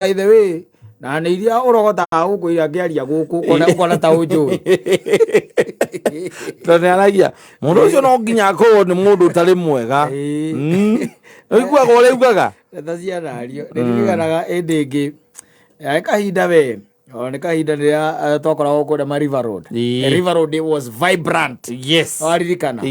By the way, na nä iria å rogotaga gå kå ira ngä aria gå kå ũkona ta å njå. Tondũ nĩ aragia mũndũ ũcio no nginya akorwo nĩ mũndũ ũtarĩ mwega. Ũiguaga ũrĩa ugaga. Ta cianario nä ririkanaga ä ndä ä ngä kahinda we o nä kahinda rä twakoragwo kå rä a River Road. River Road, it was vibrant. Waririkana?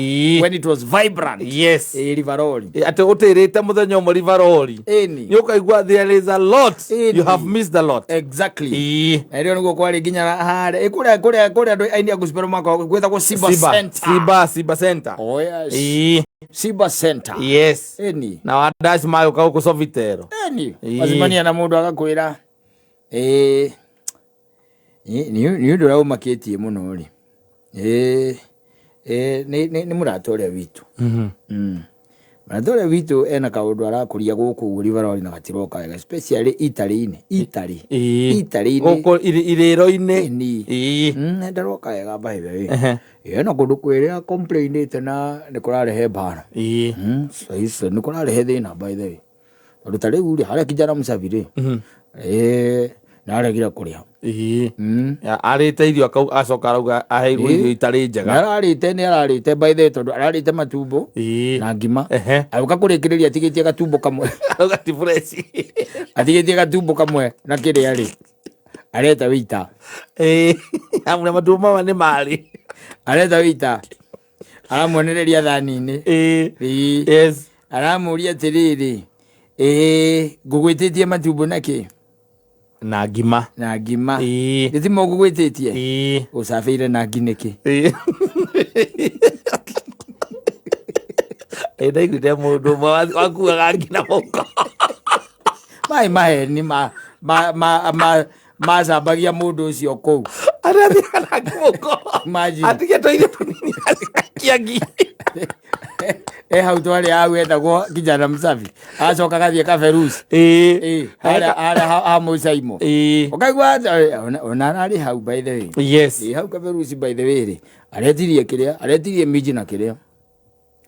When it was vibrant. Ĩ River Road. Atĩ ũtĩrĩte mũthenya ũmwe Rivarori. Ĩni. Nĩ ũkaigua there is a lot. Ĩni. You have missed a lot. Na ĩrĩo nĩguo kwarĩ nginya harĩa kũrĩa kũrĩa kũrĩa andũ aini a gospel makoragwo gwĩtagwo Simba Simba Center. Simba Center. Oh yes. Simba Center. Ĩni. Na wandaci magũka gũkũ Sofitero. Ĩni. Wacemania na mũndũ agakwĩra ĩĩ nĩ ũndũ ũrĩa ũmakĩtie mũno rĩ, ĩĩ nĩ mũrata ũrĩa witũ. Mũrata ũrĩa witũ ena kaũndũ arakũria gũkũ ũguo Riveroli na gatiroka wega, especially Italy-inĩ, Italy. Italy-inĩ. Gũkũ irĩro-inĩ. Ĩni. Ndaroka wega by the way. Ena kũndũ kwĩrĩa complainĩte na nĩ kũrarehe mbara. Nĩ kũrarehe thĩna by the way. Tondũ ta rĩu rĩ, harĩa kijana msafi rĩ, nĩ aregire kũrĩa. Arĩte irio acoka arauga aheirwo irio itarĩ njega. Nĩ ararĩte, nĩ ararĩte by the way, tondũ ararĩte matumbo na ngima. Agĩũka kũrĩkĩrĩria atigĩtie gatumbo kamwe. Arauga ti fresh. Atigĩtie gatumbo kamwe na kĩrĩa rĩ, areta waiter. Amwe matumbo mama nĩ marĩ. Areta waiter. Aramuonereria thani-inĩ. Aramũria atĩrĩrĩ, ĩĩ ngũgwĩtĩtie matumbo na kĩ? Na ngima. Na ngima. Gĩthimo ngũgwĩtĩtie? Ũcabĩire na ngi nĩkĩ? Ĩ ndaiguire mũndũ ũmwe wakuaga ngi na mũhuko. Maĩ maheni ma macambagia mũndũ ũcio kũu. Arathiaga na ngi mũhuko. Imagine. Atigĩtwo irio tũnini agakia ngi. E hau twarĩ hau etagwo kijana msafi. Acoka agathiĩ kaberusi. Harĩa harĩa ha Mũcaimo. Ũkaigua ona ararĩ hau by the way. Ĩ hau kaberusi by the way rĩ, aretirie kĩrĩa, aretirie minji na kĩrĩa.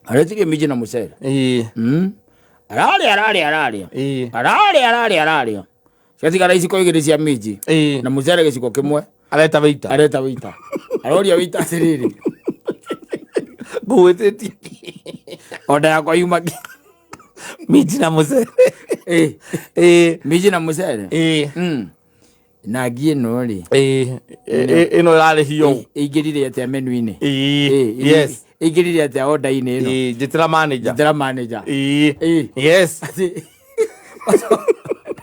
Aretirie minji na mũcere. Ararĩa ararĩa ararĩa. Ararĩa ararĩa ararĩa. Ciatigara iciko igĩrĩ cia minji. Na mũcere gĩciko kĩmwe. Areta waiter. Areta waiter. Aroria waiter atĩrĩrĩ. Ngũgwĩtĩtie. Oda yakwa yuma kĩ? Minji na mũcere. Minji na mũcere. Na ngi ĩno rĩ. Ĩno ĩrarĩhio. Ĩingĩrire atĩa menu-inĩ? Ĩingĩrire atĩa order-inĩ ĩno? Njĩtĩra manager. Njĩtĩra manager.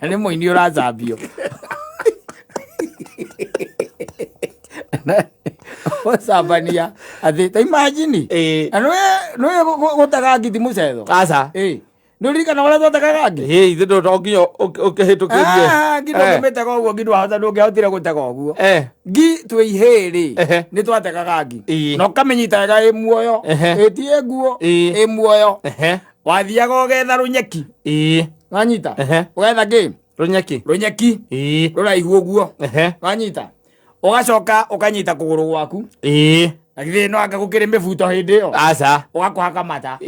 Na nĩ mũini ũracambio. Ũcambania atĩ ta imagine. Na nĩũĩ gũtega ngiti mũcetho? Aca. Nĩ ũririkana ũrĩa twatekaga ngi? Ĩ, ithe ndũ nginya ũkĩhĩtũkĩrie. Ngi ndũngĩmĩtega ũguo, ngi ndũngĩahotire gũtega ũguo. Ngi twĩ ihĩĩ-rĩ, nĩ twatekaga ngi. Na ũkamĩnyita wega ĩ muoyo. Ĩ ti ĩ nguo, ĩ muoyo. Wathiaga ũgetha rũnyeki. Wanyita? Ũgetha kĩ? Rũnyeki. Rũnyeki. Rũraihu ũguo. Wanyita? Ũgacoka ũkanyita kũgũrũ gwaku. Na githĩ no anga gũkĩrĩ mĩbuto hĩndĩ ĩyo? Aca. Ũgakũhaka mata.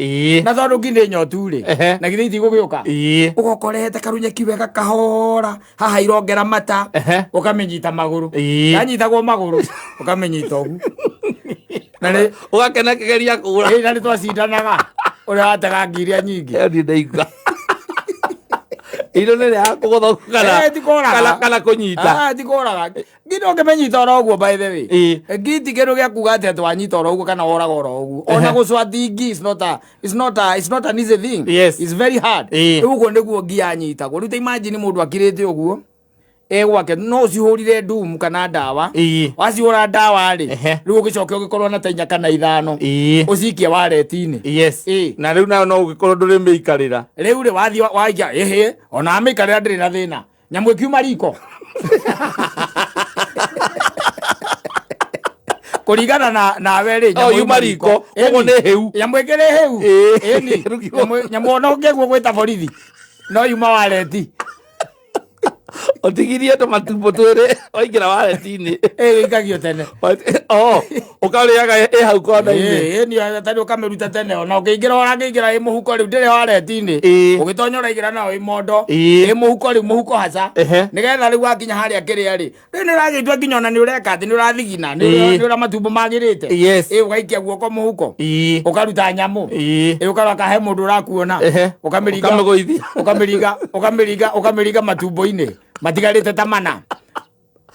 Na tondũ ngi nĩ nyotu rĩ, na githĩ itigũgĩũka? Ũgoka ũrehete karunyeki wega kahora, haha irongera mata, ũkamĩnyita magũrũ. Yanyitagwo magũrũ, ũkamĩnyita ũguo. Na nĩ ũgakena kĩgeria kũra. Ĩ, na nĩ twacindanaga ũrĩa watega ngi iria nyingĩ. Ĩyo niĩ ndaigua. Ino nĩ ya kũgũtha kana Ti kũraga. kana kũnyita. Ti kũraga. Ngi ndũngĩmĩnyita oro ũguo by the way. Ngi ti kĩndũ gĩa kuga atĩ atĩ wanyita oro ũguo kana woraga oro ũguo. Ona gũcwati ngi is not a, it's not a, it's not an easy thing. It's very hard. Rĩu ũguo nĩguo ngi yanyitagwo. Rĩu ta imagine mũndũ akirĩte ũguo e gwake no ũcihũrire ndumu kana ndawa. Wacihũra ndawa rĩ, rĩu ũgĩcoke ũgĩkorwo na ta inya kana ithano. Ũcikie wareti-inĩ. Na rĩu nayo no ũgĩkorwo ndũrĩmĩikarĩra. Rĩu rĩ wathiĩ waikia ĩhĩ ona amĩikarĩra ndĩrĩ na thĩna. Nyamũ ĩkiuma riko. Kũringana na nawe rĩ, Oh, yuma riko. Koguo nĩ hĩu. Nyamũ ĩkĩrĩ hĩu. Ĩni. Nyamũ ona ũngĩgua gwĩta borithi no yuma wareti. Ũtigirie tũmatumbo twĩrĩ waingĩra wareti-inĩ. Ĩgĩikagio tene. Oh, ũkarĩaga ĩ hau kona-inĩ. Ĩĩ, nĩ tondũ ũkamĩruta tene ona ũkĩingĩra ũrangĩingĩra ĩ mũhuko rĩu ndĩrĩ wareti-inĩ. Ũgĩtonya ũraingĩra nayo ĩ mondo. Ĩ mũhuko rĩu, mũhuko haca. Nĩgetha rĩu wakinya harĩa kĩrĩa rĩ, rĩu nĩ ũragĩtua nginya ona nĩ ũreka atĩ nĩ ũrathigina, nĩ ũrĩa matumbo magĩrĩte. Yes. Ĩ ũgaikia guoko mũhuko. Ũkaruta nyamũ. Ĩ ũkarora kahe mũndũ ũrakuona. Ũkamĩringa. Ũkamĩgũithia. Ũkamĩringa, ũkamĩringa, ũkamĩringa matumbo-inĩ. Matigarĩte ta mana.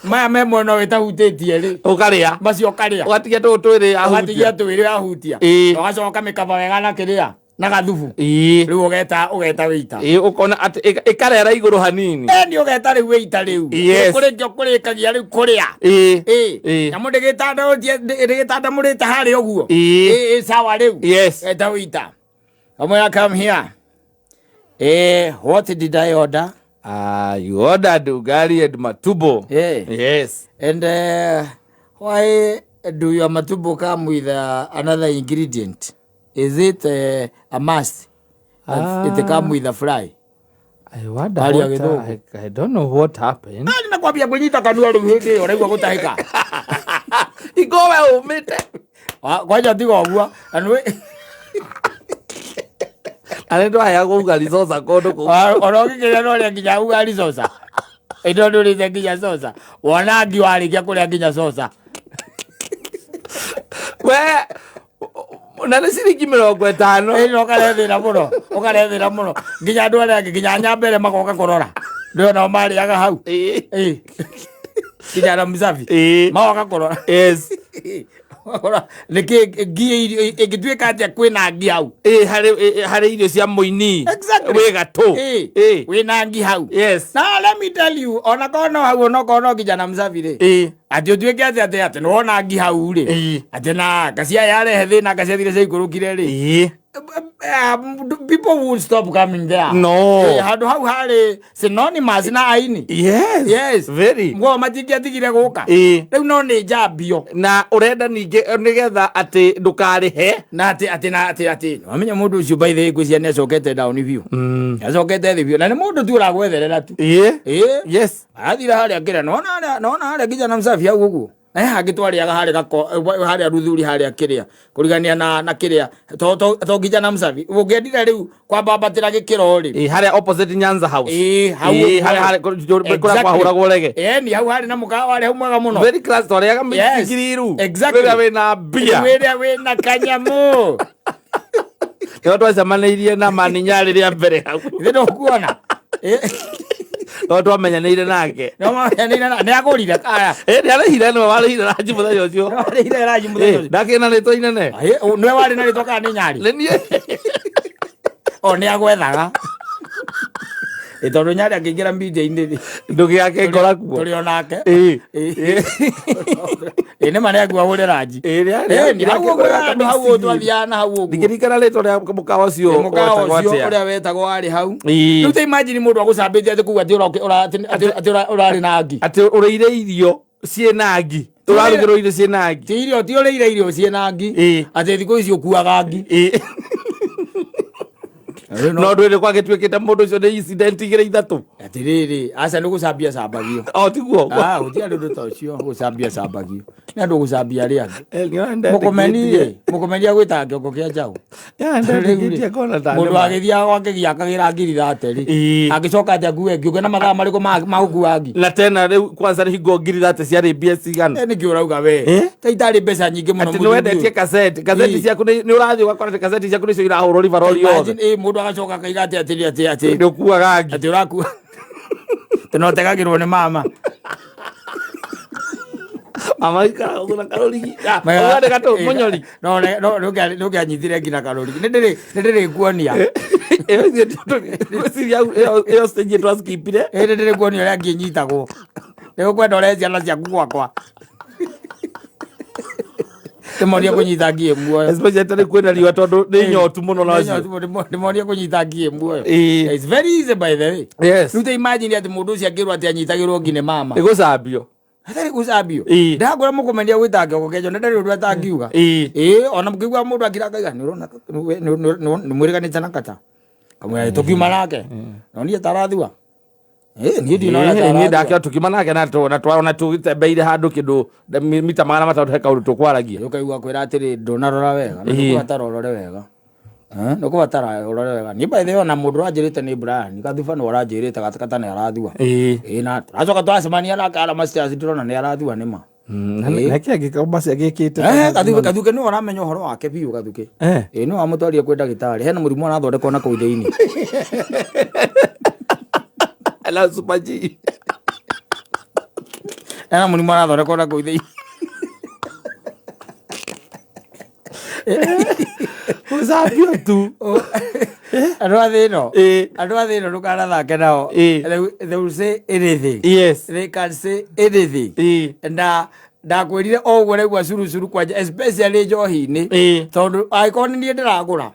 Maya me mwena ũyũ ĩtahutĩtie rĩ. Ũkarĩa. Macio ũkarĩa. Ũgatigia tũũ twĩrĩ ahutia. Ũgatigia twĩrĩ ahutia. Na ũgacoka ũkamĩkaba wega na kĩrĩa, na gathubu. Rĩu ũgeta, ũgeta wĩita. Ũkona atĩ ĩkarera igũrũ hanini. Nĩ ũgeta rĩu wĩita rĩu. Yes. Kũrĩkia ũkũrĩkagia rĩu kũrĩa. Nyamũ ndĩgĩtandamũrĩte harĩa ũguo. Sawa rĩu. Yes. Eta wĩita. Kamwĩra come here. What did I order? You ordered ugali and matumbo. Yes. And why do your matumbo come with another ingredient? Is it a must? It come with a fry. I wonder Hali ya what, gĩthũngũ. I don't know what happened. Nani nakwambia kũnyita kanua rĩu hĩndĩ ĩyo ũraigua gũtahĩka. Ikowe ũmĩte. Kwanja tiga ũguo. Na nĩ Na nĩ twaheagwo ugali coca kũndũ kũu. Ona ũngĩkĩrĩa no ũrĩe nginya ugali coca. Ĩno ndũrĩte nginya coca. Wona ngi warĩkia kũrĩa nginya coca. We, na nĩ ciringi 50. Ĩno ũkarehe thĩna mũno. Ũkarehe thĩna mũno. Nginya andũ arĩa angĩ, nginya nyambere magoka kũrora. Ndĩrona nao marĩaga hau. Nginya na Msafi. Magoka kũrora. Yes. Nĩkĩ ngi ĩngĩtuĩka atĩa kwĩna ngi hau? Harĩ irio cia mũini. Exactly. Wĩ gatũ. Wĩna ngi hau. Yes. Now let me tell you, ona korwo no hau, ona korwo no nginya na Msafi rĩ. Atĩ ũtuĩke atĩ atĩ atĩ nĩwona ngi hau rĩ. Atĩ na ngacia yarehe thĩna, ngacia thire ciaikũrũkire rĩ. People won't stop coming there. No. Handũ hau harĩ synonymous na aini. Yes. Yes. Very. Ngo matingĩatigire gũka. Rĩu no nĩ njambio. Na ũrenda ningĩ nĩgetha atĩ ndũkarĩhe. Na atĩ, atĩ, na atĩ, atĩ. Wamenya mũndũ ũcio by the way ngwĩciria nĩ acokete down biũ. Nĩ acokete thĩ biũ. Na nĩ mũndũ tu ũragwetherera tu. Yes. Arathire harĩa kĩrĩa. Nona harĩa, nona harĩa nginya na Msafi hau ũguo. Na he hangĩ twarĩaga harĩa gako, harĩa Ruthuri harĩa kĩrĩa. Kũrigania na kĩrĩa. To, to, to nginya na Msafi. Ũngĩendire rĩu kwambambatĩra gĩkĩro rĩ. Harĩa opposite Nyanza House. Hau ũguo. Harĩa, harĩa, kũrĩa Exactly. kwahũragwo rege. Ni hau harĩ na mũkawa warĩ hau mwega mũno. Very class, twarĩaga Yes. mĩtigiriru. Exactly. Rĩrĩa wĩna mbia. Rĩrĩa wĩna kanyamũ. Nĩho twacemanĩirie na Maninya rĩrĩa mbere hau. Ithe ndũkuona. No twamenyanĩire nake. No mamenyanĩire na-, nĩ agũrire kaya. Nĩ arĩhire, nĩwe warĩhire ranji mũthenya ũcio. Nĩwe warĩhire ranji mũthenya ũcio. Ndakĩrĩ na rĩtwa inene. Nĩwe warĩ na rĩtwa kana nĩ Nyarĩ? Nĩ niĩ. O, nĩ agwethaga. Tondũ Nyarĩ angĩingĩra media-inĩ rĩ. Ndũgĩake ngora kuo. Tũrĩ o nake. Nĩ ma nĩ akua hũre ranji. Nĩ arĩ. Nĩ hau ũguo, handũ hau ũguo twathiaga na hau ũguo. Ndingĩririkana rĩtwa rĩa mũkawa ũcio Mũkawa wetagwo ũcio atĩa. ũrĩa wetagwo warĩ hau. Rĩu ta imagine mũndũ agũcambĩtie atĩ kuga atĩ atĩ ũrarĩ na ngi. Atĩ ũrĩire irio ciĩna ngi. Ũrarugĩrwo irio ciĩna ngi. Ti irio, ti ũrĩire irio ciĩna ngi. Atĩ thikũ ici ũkuaga ngi. No ndwĩrĩ kwagĩtuĩkĩte mũndũ ũcio nĩ incident igĩrĩ ithatũ. Atĩrĩrĩ, aca nĩ gũcambia cambagio. O, tiguo? Gũtiarĩ ũndũ ta ũcio, gũcambia cambagio. Nĩ andũ gũcambia arĩa angĩ. Nĩ ũrenda Mũkomeni ndĩkĩtie. rĩ, mũkomeni agwĩtaga kĩongo kĩa njaũ. Nĩ ũrenda ndĩkĩtie kona ta Mũndũ nĩma. agĩthiaga gwake gĩakagĩra ngiri thate rĩ. Agĩcoka atĩ akue ngi, ũkĩona mathaa marĩkũ ma gũkua ngi? Na tena rĩu kwanza nĩ hingo ngiri thate ciarĩ mbia cigana? Nĩkĩ ũrauga we? Ta itarĩ mbeca nyingĩ mũno Atĩ mũthuri nĩ wendetie ũyũ. kaseti, kaseti ciaku nĩ ũrathiĩ ũgakora atĩ kaseti ciaku nĩcio irahũrwo ribarori yothe. Imagine, mũndũ agacoka akaiga atĩ, atĩ, atĩ, atĩ. Nĩ ũkuaga ngi. Atĩ ũrakua. Atĩ no ũtegagĩrwo nĩ mama. Mama ikara ũguo na karũrigi. Maya, Ũgande gatũ, mũnyori. No, ne, no, ndũngĩanyitire nginya karũrigi. Nĩ ndĩrĩkuonia. Ĩyo ithuĩ ngwĩciria ĩyo stage twaskipire. Nĩ ndĩrĩkuonia ũrĩa ngĩnyitagwo. Nĩgũkwenda ũrehe ciana ciaku gwakwa. Ndĩmonie kũnyita ngiĩ muoyo. Especially tarĩ kwĩna riũa tondũ nĩ nyotu mũno Nĩ nacio. nyotu mũno, ndĩmonie kũnyita ngiĩ muoyo. It's very easy by the way. Yes. Rĩu ta imagine atĩ mũndũ ũcio angĩrwo atĩ anyitagĩrwo ngi nĩ mama. Nĩ gũcambio. Hatarĩ gũcambio. Ndakora mũkũmenia gwĩta kĩongo kĩa nĩ ndarĩ ũndũ atangiuga. Ona mũkĩigua mũndũ akira akaiga, nĩ ũrona nĩ mwĩrĩganĩte na kata. Kamwĩra, tũkiuma nake. No niĩ tarathua. Niĩ ndinona ta niĩ arathua. ndakĩo tũkiuma nake na na tũgĩtembeire handũ kĩndũ mita 300 he kaũndũ tũkwaragia. Ũkaigua kwĩra atĩrĩ ndũnarora wega, na nĩkũbatara ũrore wega. Nĩkũbatara ũrore wega. Niĩ by the way ona mũndũ ũranjĩrĩte nĩ Brian, Gathuba nĩwe ũranjĩrĩte gata nĩ arathua. Ĩĩ na tũracoka twacemania nake arĩa stairs ndĩrona nĩ arathua nĩ ma. Nake angĩkorwo macio agĩkĩte. Gathuke nĩwe ũramenya ũhoro wake biũ Gathuke. Ĩĩ nĩwe wamũtwarire kwĩ ndagĩtarĩ, hena mũrimũ arathondekwo na kũu thĩinĩ. Na Super G. Hena mũrimũ arathondekwo na kũu thĩinĩ. Gũcambio tu. Andũ a thĩ ĩno, andũ a thĩ ĩno ndũkanathake nao. They will say anything. They can say anything. Na ndakwĩrire o ũguo raigua curucuru kwanja especially njohi-inĩ tondũ angĩkorwo nĩ niĩ ndĩragũra,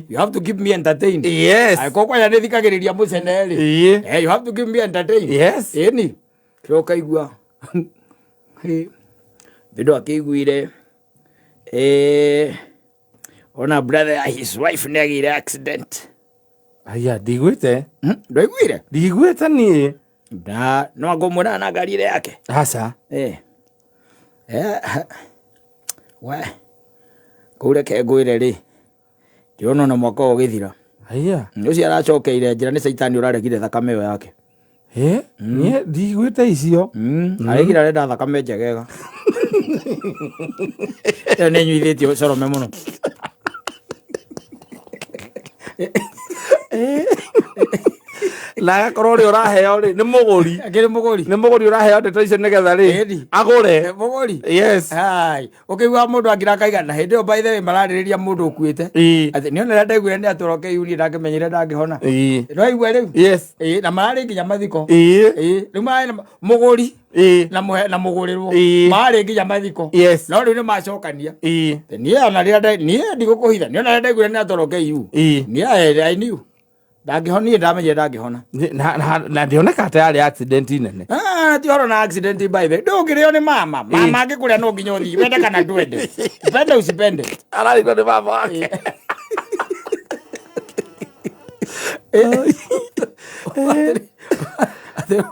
you have to keep me entertained. Angĩkorwo kwanja nĩ thikagĩrĩria mũcene rĩ, you have to keep me entertained. Ĩni kĩrĩa ũkaigua bĩndũ akĩiguire ona brother ya his wife nĩ agĩire accident. Aya ndigwĩte. Ndwaiguire? Ndigwĩte niĩ. Na no angũmwĩra na ngari ĩrĩa yake. Aca. We kũu reke ngwĩre rĩ, ndĩrona ona mwaka ũyũ ũgĩthira. Aya. Ũcio aracokeire njĩra nĩ caitani ũraregire thakame ĩyo yake. Niĩ ndigwĩte icio. Aregire arenda thakame njegega. Ĩyo nĩ ĩnyuithĩtio corome mũno. Na agakorwo ũrĩa ũraheo rĩ nĩ mũgũri. Akĩrĩ mũgũri. Nĩ mũgũri ũraheo ndeto icio nĩgetha rĩ agũre. Mũgũri. Yes. Hai. Ũkĩigua mũndũ akira akaiga na hĩndĩ ĩyo by the way mararĩrĩria mũndũ ũkuĩte. Atĩ nĩ onera ndaiguire nĩ atũra kĩu niĩ ndangĩmenyire ndangĩhona. Nĩwaigua rĩu? Yes. Na mararĩ nginya mathiko. Rĩu mararĩ na mũgũri na mũhe na mũgũrĩrwo. Mararĩ nginya mathiko. Yes. No rĩu nĩ macokania. Niĩ ona rĩrĩa niĩ ndigũkũhitha niĩ ona rĩrĩa ndaiguire nĩ atũra kĩu. Niĩ I knew. Ndangĩhona, niĩ ndamenyire ndangĩhona. Na ndĩoneka ta yarĩ accident nene. Ti ũhoro na accident by the way. Ndũngĩrĩo nĩ mama. Mama angĩkũrĩa no nginya ũthiĩ, wende kana ndwende. Upende usipende. Ararĩrwo nĩ mama wake.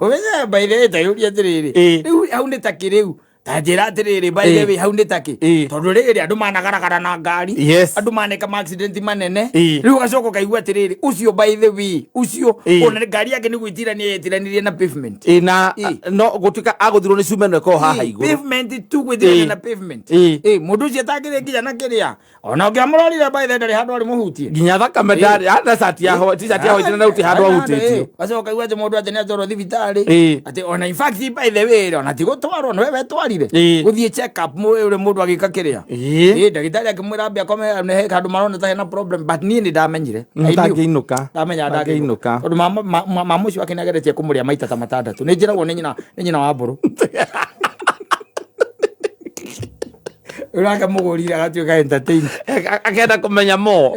Ũmenye by the way ta yũria atĩrĩrĩ. Rĩu hau nĩ ta kĩ rĩu? Ta njĩra atĩrĩrĩ by the way hau nĩ ta kĩ? Tondũ rĩrĩ andũ managaragara na ngari. Andũ maneka ma accident manene. Rĩu ũgacoka ũkaigua atĩrĩrĩ ũcio by the way ũcio ona ngari yake nĩ gwĩtirania yetiranirie na pavement. Na no gũtuĩka agũthirwo nĩ cuma ĩno ĩkoragwo haha igũrũ. Pavement tu gwĩtirania na pavement. Mũndũ ũcio atangĩrĩ nginya na kĩrĩa. Ona ũngĩamũrorire by the way ndarĩ handũ arĩ mũhutie. Nginya thakame ndarĩ hata cati ya t-shirt ya white na gũtirĩ handũ ahutĩtio. Gacoka kaigua atĩ mũndũ atĩ nĩ atwarwo thibitarĩ. Atĩ ona in fact by the way ona ti gũtwarwo nĩwe wetwarire. Gũthiĩ check up ũrĩa mũndũ agĩka kĩrĩa. Ndagĩtarĩ akĩmwĩra ambe akome nĩ he handũ marona ta hena problem but niĩ nĩ ndamenyire. Ndangĩinũka. Ndamenya ndangĩinũka. Tondũ mama ũcio wake nĩ ageretie kũmũrĩa maita ta matandatũ. Nĩ njĩragwo nĩ nyina wa mbũrũ. Ũraka mũgũrire agatuĩka entertain. Akenda kũmenya mo.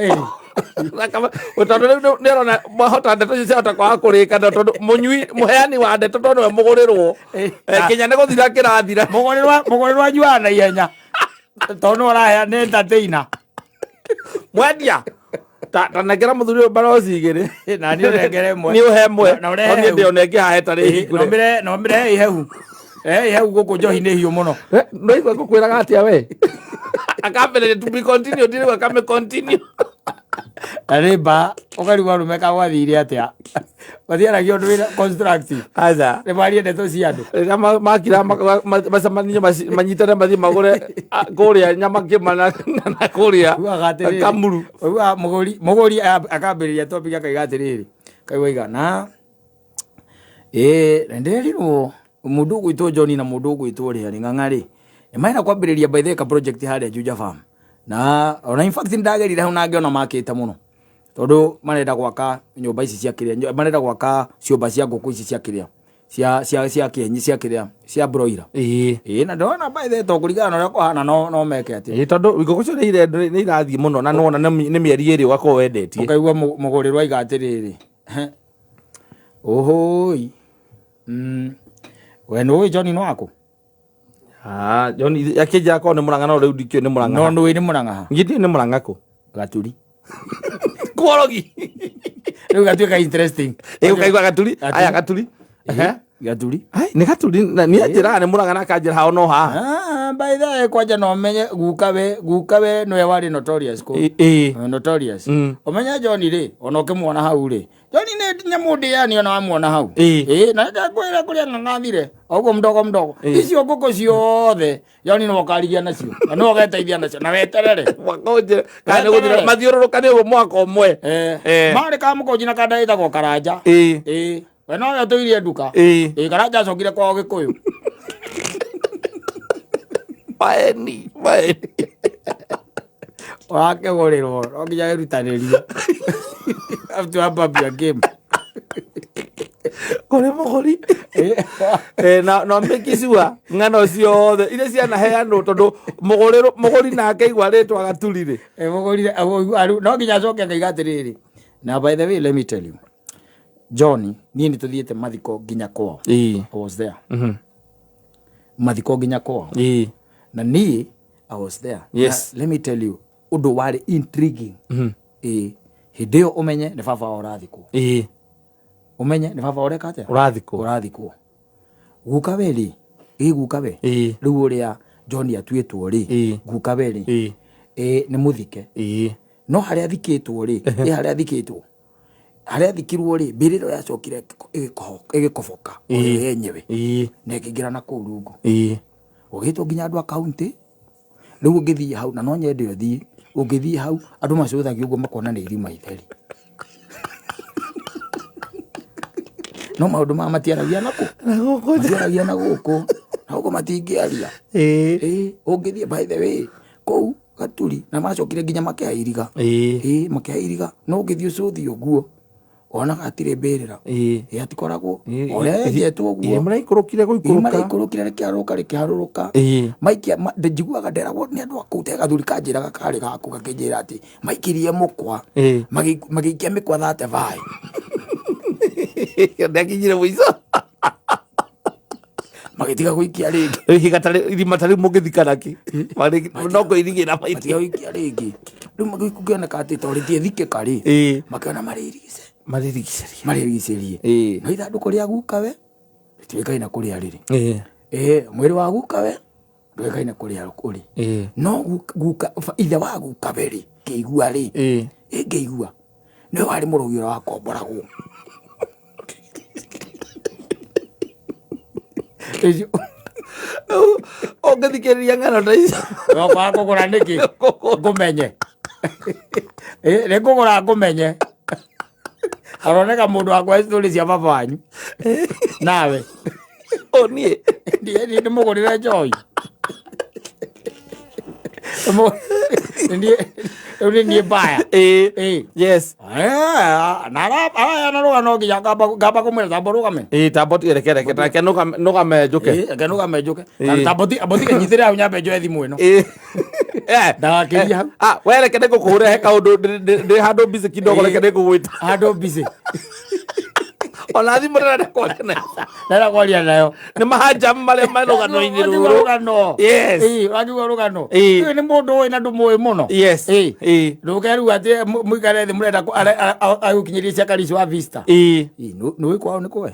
Tondũ rĩu nĩ arona mahota ndeto icio ciahota kwaga kũrĩka tondũ mũnyui mũheani wa ndeto tondũ nĩwe mũgũrĩrwo. Kinya nĩ gũthira kĩrathira. Mũgũrĩrwo anyuaga na ihenya. Tondũ nĩwe ũraheana entertainer. Mwendia. Ta nengera mũthuri ũyũ baroci igĩrĩ. Na niĩ ũnengere ĩmwe. Niĩ ũhe ĩmwe. Na ũrehe Niĩ ndĩona ĩngĩ haha ĩtarĩ hingũre. No mĩrehe ihehu. Ihehu gũkũ njohi nĩ hiũ mũno. Ndwaigua ngũkwĩraga atĩa we? Akambĩrĩria to be continued, rĩu akamĩ continue. Na nĩ mba ũkarigwo arũme kagwathire atĩa. Mathiaragia ũndũ wĩna constructive. Aca. Nĩ marie ndeto cia andũ. Rĩrĩa makira macemanie manyitane mathiĩ magũre kũrĩa nyama kĩma na kũrĩa Kamuru. Ũiguaga mũgũri akambĩrĩria topic akaiga atĩrĩrĩ. Kaigua iga na na ndĩrerirwo mũndũ ũgwĩtwo John na mũndũ ũgwĩtwo ũrĩa rĩ ng'ang'a rĩ nĩ marenda kwambĩrĩria by the way ka project harĩa Juja Farm. Na ona in fact nĩndagerire hau na ngĩona makĩte mũno. Tondũ marenda gwaka nyũmba ici cia kĩrĩa, marenda gwaka ciũmba cia ngũkũ ici cia kĩrĩa, cia cia cia kĩenyi cia kĩrĩa, cia broiler. Na ndĩrona by the way to kũringana na ũrĩa kũhana no meke atĩa. Tondũ ngũkũ icio nĩ irathiĩ mũno na nĩwona nĩ mĩeri ĩrĩ ũgakorwo wendetie. Ũkaigua mũgũrĩrwo aiga atĩrĩrĩ, ũhũi, we nĩũĩ John nĩ wakũ? John akĩnjĩra akorwo nĩ Mũrang'a no rĩu ndikĩũĩ nĩ Mũrang'a. No nĩũĩ nĩ Mũrang'a ha? Niĩ ndiũĩ nĩ Mũrang'a kũ? Gaturi. Kworogi. Rĩu gatuĩka interesting. Ũkaigua Gaturi? Aya Gaturi. Ehe. Gaturi. Ai, nĩ Gaturi na nĩ anjĩraga nĩ mũraga na akanjĩra hao no haha. Ah, by the way, kwanja no menye guka we guka we nĩwe warĩ notorious kũ. Ĩ. Notorious. Ũmenye John rĩ, ona ũkĩmuona hau rĩ, John nĩ nyamũ ndĩani ona wamuona hau. Ĩ. Ĩ, na ngakwĩra kũrĩa ng'ang'athire o ũguo mdogo mdogo. Icio ngũkũ ciothe John nĩwe ũkarigia nacio na nĩwe ũgeteithia nacio na weterere. Mwaka ũnjĩre kana nĩ gũthira mathiũrũrũkane ũguo mwaka ũmwe. Eh, Eh. marĩ kamũkũnji na kanda ĩtagwo Karanja. Ĩ. Ĩ, we nowe ũtũirie nduka. Ĩ. Ĩ, Karanja acokire kwao Gĩkũyũ. Maeni, maeni. Ũrakĩgũrĩrwo no nginya wĩrutanĩrie. Have to up up your game. Kũrĩ mũgũri. Eh, na na make sure ng'ano ciothe iria cianaheanwo tondũ mũgũrĩrwo mũgũri nake igua rĩtwa Gaturi rĩ. Eh, mũgũrire no nginya acoke akaiga atĩrĩrĩ. Now by the way let me tell you. John, niĩ nĩ tũthiĩte mathiko nginya kwao. Ĩ. I was there. Mathiko nginya kwao. Ĩ. Na niĩ I was there. Yes. Na, let me tell you ũndũ warĩ intriguing. Ĩ, hĩndĩ ĩyo ũmenye nĩ baba wao ũrathikwo. Ĩ. Ũmenye nĩ baba ũreka atĩa? Ũrathikwo. Ũrathikwo. Guka we rĩ, ĩ guka we. Ĩ. Rĩu ũrĩa John atuĩtwo rĩ, Ĩ. guka we rĩ, Ĩ. ĩ nĩ mũthike. Ĩ. No harĩa athikĩtwo rĩ, ĩ harĩa athikĩtwo. Harĩa athikirwo rĩ, mbĩrĩra ĩyo yacokire ĩgĩkoboka o yo yenyewe Ĩ. na ĩkĩingĩra na kũu rungu. Ĩ. Gũgĩtwo nginya andũ a kaunti. Rĩu ũngĩthiĩ hau na no nyende ũthiĩ, ũngĩthiĩ hau andũ macũthagia ũguo makona nĩ irima itheri. No maũndũ maya matiaragia na kũ? Na gũkũ. Matiaragia na gũkũ. Na gũkũ matingĩaria. Ĩ. Ĩ, ũngĩthiĩ by the way, kũu Gaturi na macokire nginya makĩhairiga. Ĩ. Ĩ, makĩhairiga. No ũngĩthiĩ ũcũthie ũguo, wonaga hatirĩ mbĩrĩra. Ĩ. Ĩ, hatikoragwo. Ĩ. Ũrĩa yenjetwo Ĩ, ũguo. maraikũrũkire Ĩ, gũikũrũka. maraikũrũkire rĩkĩharũrũka rĩkĩharũrũka. Ĩ. Maikia njiguaga nderagwo nĩ andũ a kũu te gathuri kanjĩraga karĩ gaku gakĩnjĩra atĩ maikirie mũkwa. Ĩ. Magĩikia mĩkwa 35. Ndakinyire mũico. Magĩtiga gũikia rĩngĩ. Rĩu ihiga ta rĩ- irima ta rĩu mũngĩthika nakĩ? No kũirigĩra Matiga maikia. gũikia rĩngĩ. Rĩu gũkĩoneka atĩ tondũ rĩtiethikĩka rĩ. Ĩ. Makĩona marĩirice. Marĩrigicĩria. Marĩrigicĩrie. Ĩ. No ithandũkũ rĩa gukawe rĩtiũĩkaine kũrĩa rĩrĩ. Ĩ. Ĩ, mwĩrĩ wa gukawe ndũĩkaine kũrĩa ũrĩ. Ĩ. No guka ithe wa gukawe rĩ, ngĩigua rĩ, Ĩ. ĩ ngĩigua nĩwe warĩ mũrogi ũrĩa wakomboragwo. Icio Ũngĩthikĩrĩria ng'ano ta icio. Wakwaga kũgũra nĩkĩ? Ngũmenye. Ĩ, nĩ ngũgũra ngũmenye. Aroneka mũndũ wakwa story cia baba wanyu. Nawe. O niĩ. Ndiĩ ndĩmũgũrĩre njohi. Rĩu nĩ niĩ mbaya. Ĩ. Ĩ. Yes. Na arayana rũgano nginya ngamba kũmwĩra tamba ũrũgame. Ĩ, tamba ũtige reke reke reke nũgame njũke. Ĩ, reke nũgame njũke. Ĩ. Tamba ũtige nyitĩrĩre hau nyambe njoe thimũ ĩno. Ĩ. Eh. Ndagakĩrie hau. Ah, we reke nĩngũkũhũrĩra he kaũndũ ndĩ handũ busy kidogo Ĩ. reke nĩngũgwĩta. Handũ busy. Ona thimũ ndĩrenda kwaria nayo. Ndĩrenda kwaria nayo. Nĩ mahanjamu marĩa me rũgano-inĩ Ũrakiuga rũrũ. rũgano. Yes. Ĩ, ũrakiuga rũgano. Ĩ. Ũyũ nĩ mũndũ ũĩ na ndũmũĩ mũno. Yes. Ĩ. Ĩ. Ndũke rĩu atĩ mũikare thĩ mũrenda agũkinyĩrie cia Karish wa Vista. Ĩ. Ĩ, nĩũĩ kwao nĩ kũwe?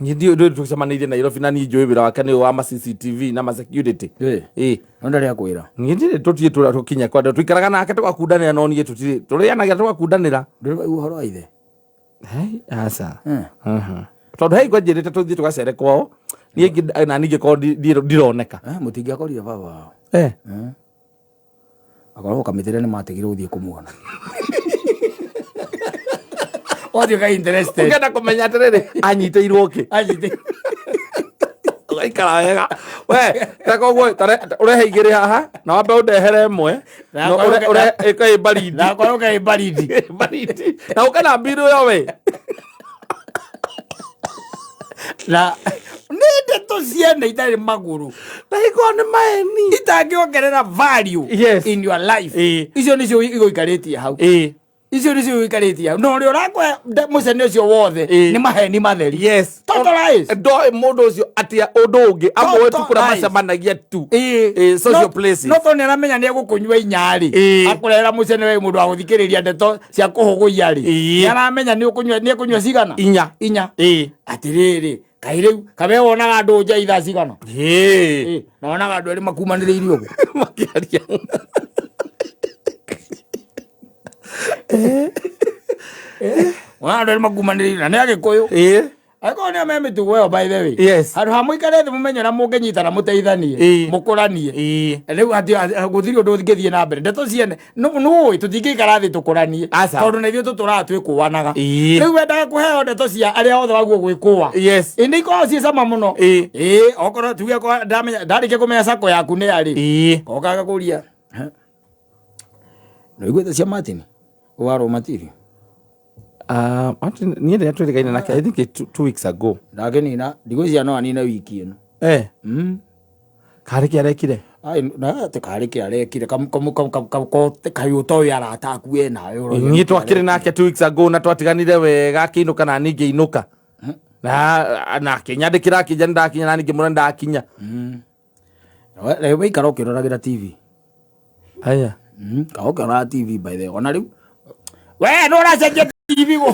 Niĩ ndiũĩ ndũĩ tũcemanĩirie Nairobi na niĩ njũĩ wĩra wake nĩ ũyũ wa ma CCTV na ma security. Ĩ. Ĩ. No ndarĩ akwĩra. Niĩ ndirĩ tũtirĩ tũra tũkinya kwa tũikaraga nake tũgakundanĩra no niĩ tũtirĩ tũrĩanagia tũgakundanĩra. Ndũrĩ waigua ũhoro wa ithe? Hei, aca. Eh. Tondũ hei kwanjĩrĩte tũthiĩ tũgacere kwao niĩ na niĩ ngĩkorwo ndironeka. Eh, mũtingĩakorire baba wao. Eh. Akorwo kamĩtĩ ĩrĩa nĩ matigire gũthiĩ kũmuona. Watuĩka interested. Ũngĩenda kũmenya atĩrĩrĩ anyitĩirwo kĩ? Anyitĩ- Ũgaikara wega. We, ta koguo ũrehe igĩrĩ haha na wambe ũndehere ĩmwe. Na Na ũrehe ĩka ĩ baridi. Na akorwo ĩ baridi. Baridi. Na ũke na mbirũ ĩyo we. Na nĩ ndeto ciene itarĩ magũrũ. Na ĩkorwo nĩ maeni. Itangĩongerera value Yes. in your life. Ĩ. Icio nĩcio igũikarĩtie hau. Ĩ. Icio nĩcio igũikarĩtie hau. Na ũrĩa ũrakũhe mũcene ũcio wothe Ĩ. nĩ maheni matheri. Yes. Total lies. Ndoĩ mũndũ ũcio atia ũndũ ũngĩ amũĩ tu Total kũrĩa lies. macemanagia tu. Ĩ. Ĩ, social places. No tondũ nĩaramenya nĩegũkũnyua inya-rĩ, Ĩ. akũrehera mũcene we mũndũ wa gũthikĩrĩria ndeto cia kũhũgũia-rĩ, Ĩ. nĩaramenya nĩũkũnyua nĩekũnyua cigana? Inya. Inya. Ĩ. Atĩrĩrĩ, Kaĩ rĩu kabe wonaga andũ nja ithaa cigana? Ĩĩ. Ĩ, na wonaga andũ erĩ makumanĩrĩirie ũguo. Makĩaria. Wonaga andũ erĩ makumanĩrĩirie na nĩ Agĩkũyũ. Ĩĩ. Angĩkorwo nĩo me mĩtugo ĩyo, by the way. Handũ ha mũikare thĩ mũmenye ũrĩa mũngĩnyitana, mũteithanie, mũkũranie. Rĩu atĩ gũtirĩ ũndũ ũngĩthiĩ na mbere. Ndeto ciene nũĩ tũtingĩikara thĩ tũkũranie. Aca. Tondũ na ithuĩ tũtũraga twĩkũanaga. Rĩu wendaga kũheo ndeto cia arĩa othe waguo gwĩkũa. Ĩ nĩ ikoragwo ciĩ cama mũno. Ĩ okorwo tuge okorwo ndamenya ndarĩkia kũmenya sako yaku nĩ yarĩ. Okaga kũria. Nĩũiguĩte cia Martin? Wa raw material. Martin, niĩ rĩrĩa twĩrĩgaine nake, I think it 2 weeks ago. Ndangĩnina, ndigwĩciria no anine wiki ĩno. Karĩ kĩ arekire? Ai, na atĩ karĩ kĩ arekire kaĩ ũtoĩ arata aku we nawe ũroiga Niĩ nĩkĩ twakĩrĩ arekire. Nake 2 weeks ago na twatiganire wega, akĩinũka na niĩ ngĩinũka na akĩnyandĩkĩra akĩnja nĩndakinya na niĩ ngĩmwĩra nĩndakinya. Rĩu waikara ũkĩroragĩra TV. Aya. Ka ũkĩroraga TV, by the way. Ona rĩu we nĩ ũracenjia TV gũ.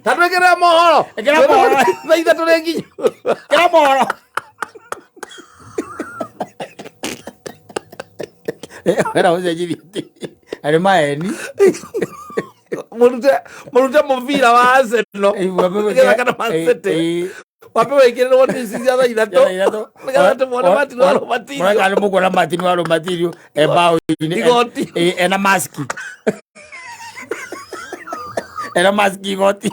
Ta twĩkĩrĩra mohoro. Ĩkĩra mohoro. Thaa 3 rĩ nginya. Kĩra mohoro. Wera ũcenjithie TV. Arĩ maeni. Mũrute mũrute mũbira wa Arsenal nĩgetha kana Man City wambe wĩkĩrĩrwo news cia thaa 3 nĩgetha tũmwone Martin wa Romatirio. Mũreka nĩ mũkuona Martin wa Romatirio e mbaũ-inĩ. Igoti. Ena maski. Ena maski igoti.